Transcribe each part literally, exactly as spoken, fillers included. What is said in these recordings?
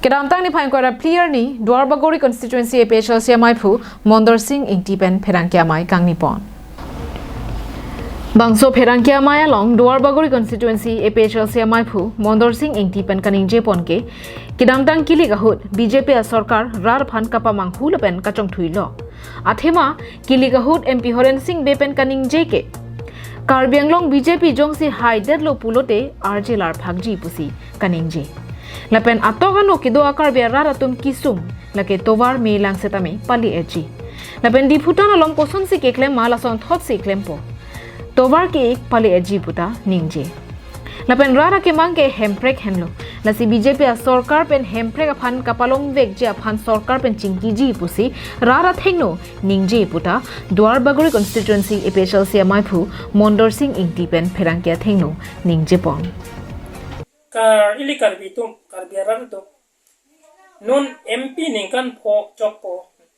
Kedamtang niphai ingkoi ra phli arni Duarbagori constituency A P H L C amaiphu Mondor Sing Ingti pen pherangke amei kangni pon. Bangso pherangke amei along Duarbagori constituency A P H L C amaiphu Mondor Sing Ingti pen kaningje pon ke, kedamtang kilik ahut B J P asorkar rat aphan kapamanghu lapen kachongthuilo. Athema kilik ahut M P Horen Sing Bey pen kaningje ke, Karbi Anglong B J P jongsi haidetlo pulote arje larphakji pusi kaningje. Lapen atok ano kedo a-Karbi arat atum kisung, lake tovar me lang setame pali-etji. Lapen Diphu town along kosonsi keklem ma lason thotsi klempo. Tovar ke-ik pali-etji puta ningje. Lapen rat akemang ke Hemprek henlo. Lasi B J P asorkar pen Hemprek aphan kapalongvekji aphan sorkar pen chingkiji pusi rat athengno ningje puta Duarbagori constituency A P H L C amaiphu Mondor Sing Ingti pen pherangke athengno ningje pon. Kar ili Karbi atum, Karbi arat atum, non M P ningkan pho chokpo,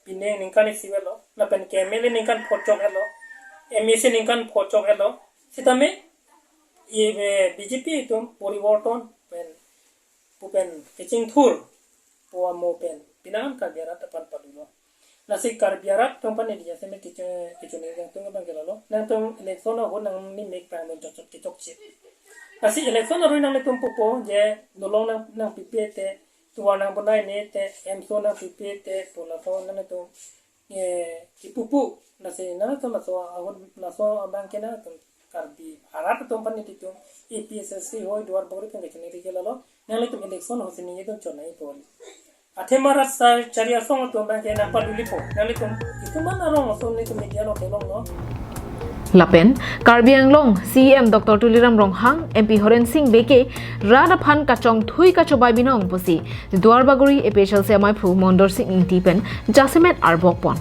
pine ningkan isi avelo, lapen ke M L A ningkan pho chok-etlo, M A C ningkan pho chok-etlo, sitame i, eh, B J P atum poriborton pen, pu pen kachingthur pu amo pen pinangan Karbi arat aphan padulo. Lasi Karbi arat atum aphan neli jasemet kecho, kecho neli nangtum abang ke lalo. Nangtum election ahut nangni mek pangdun chotchot kechokche. Lasi election ahut nanglitum pupo je nulong nang, nangpipe te, tovar nangbonai ne te, emso nangpipe te, pu laso nangtum, eh, kipupu. Lasi nangtum laso ahut laso abang ke nangtum Karbi arat atum aphan nelitum A P H L C ahoi Duarbagori pen kecho neli ke lalo. Nanglitum election ahut si nelitum chonai pon. Athema rat sa chari asong atum abang ke nangpalulipo. Nanglitum itum man arong ason nelitum media along kelonglo. Lapen Karbi Anglong C E M Doctor Tuliram Ronghang, M P Horen Sing Bey ke rat aphan kachongthui kachobai binong pusi Duarbagori A P H L C amaiphu Mondor Sing Ingti pen jasemet arbok pon.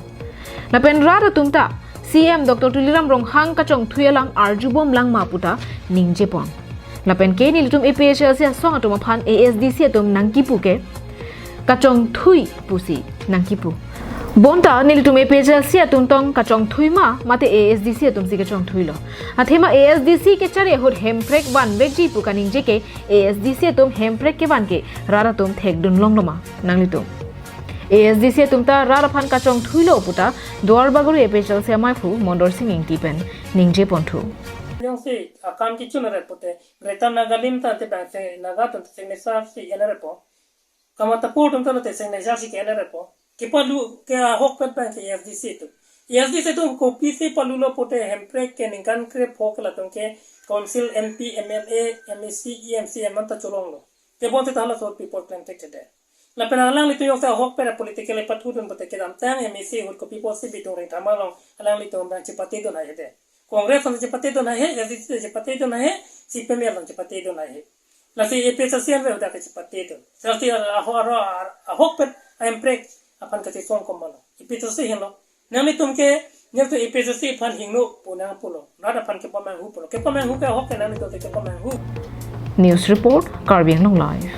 Lapen rat atum ta C E M Doctor Tuliram Ronghang kachongthui alam arjubom lang ma puta ningje pon. Lapen ke nelitum A P H L C asong atum aphan A S D C atum nangkipu ke kachongthui pusi nangkipu. Bonta nelitum A P H L C atum tong kachongthui ma mate A S D C atum si kachongthuilo. Athema A S D C kechari ahut Hemprek vanvekji pu kaningje ke A S D C atum Hemprek kevan ke rat atum thekdun longlo ma nanglitum. A S D C atum ta rat aphan kachongthuilo puta Duarbagori A P H L C amaiphu Mondor Sing Ingti pen ningje ponthu. Jongsi akam kechun-re pute Greater Naga lim ta te bang se Naga atum te signature si en-repo. Kamatapur atum ta te signature si ke-en-repo. Kepalu ke ahok pen bang ke A S D C atum. A S D C atum kopisi palulo pute Hemprek ke ningkan krepho ke latum ke council, M P, M L A, M A C, E M, C E M anta cholonglo. Tebonta hala sot people claim thekthedetde. Lapen alanglitum jongsi ahok pen political pathudun pute kedamtang M A C ahut kopi pusi Bidung Rengthama along alanglitum bang chepatedun hai hede. Congress anta chepatedun hai he, A S D C chepatedun hai he, C P M along chepatedun hai he. Lasi A P H L C an ve huda kachepatedun. Lasi aho aro ahok pen Hemprek aphan kachesong komatlo. A P H L C henlo. Nanglitum ke, nanglitum A P H L C aphan hingno pu nangpulo. Rat aphan kepamanghu pulo. Kepamanghu ke ahok ke nanglitum te kepamanghu. News report, Karbi Anglong Live.